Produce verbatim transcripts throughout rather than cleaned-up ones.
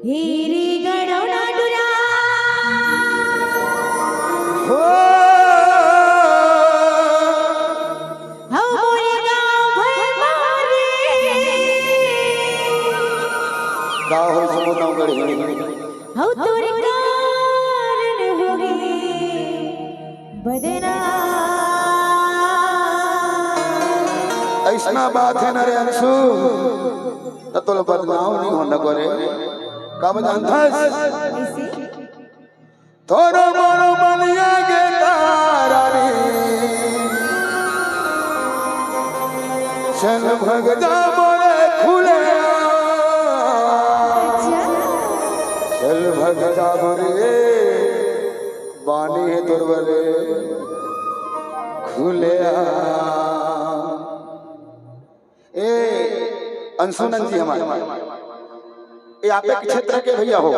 तेरे गड़ौना डुरा। हो। हौ मोरे गाँव भर मारे। का हो सुमन नौगढ़? हौ तोरे कारण होगे बदनाम। अइसना बात हे न रे अंशु, त तोला बदनाम नइ होना को रे। काबर जानथस? कइसे? तोरो मोरो मनिया के तारा रे, चल भग जा मोरे खुले। अच्छा। चल भग जा मोरे, बानी हे तोर बरे खुले। ए, अंशुनंद जी हमारे, ये आपे के क्षेत्र के भैया हो,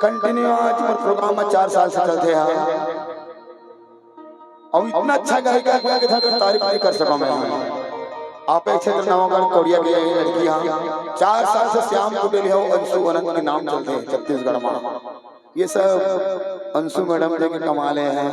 continue आज मोर program में चार साल से चलथे हा, अउ इतना अच्छा गायिका के था कि तारीफ नइ कर सकंव मैं। आपे के क्षेत्र नवागढ़ कोड़िया के लड़की हा, चार साल से श्याम कुटेल हो, अंशु अनंत के नाम चलथे छत्तीसगढ़ में। ये सब अंशु मैडम जी के कमाले हैं।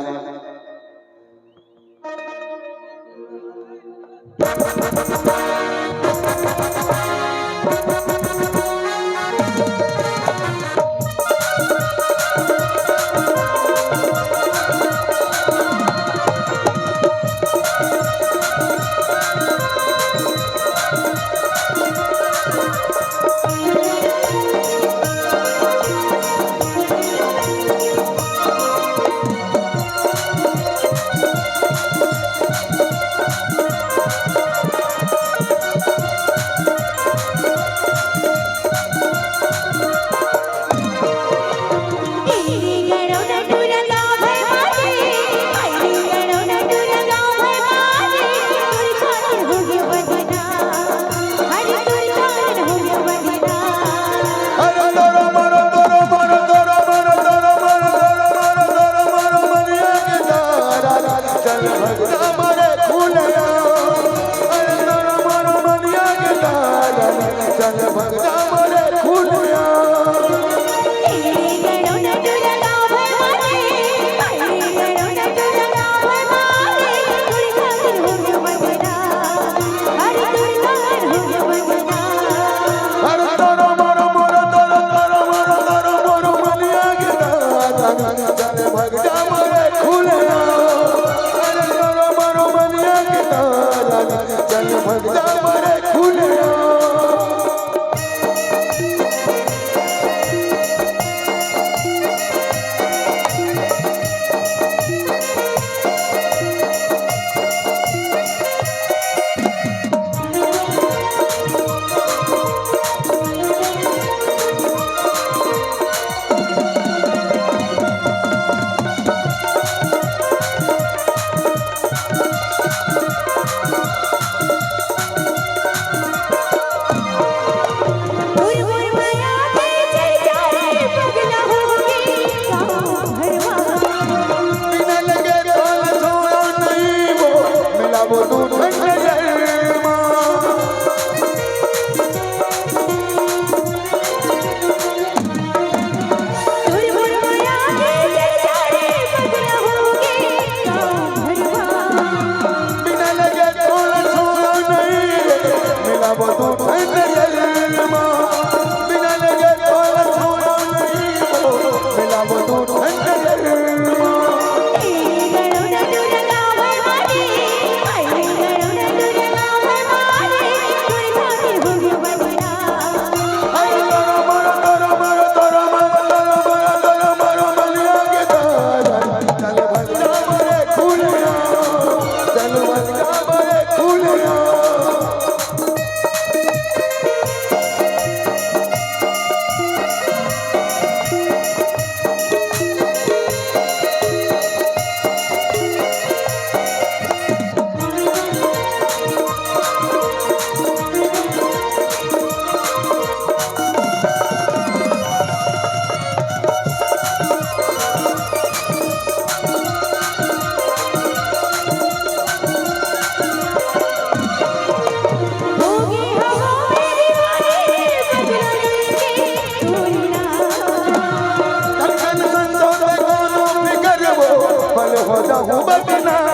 हो बदनाम।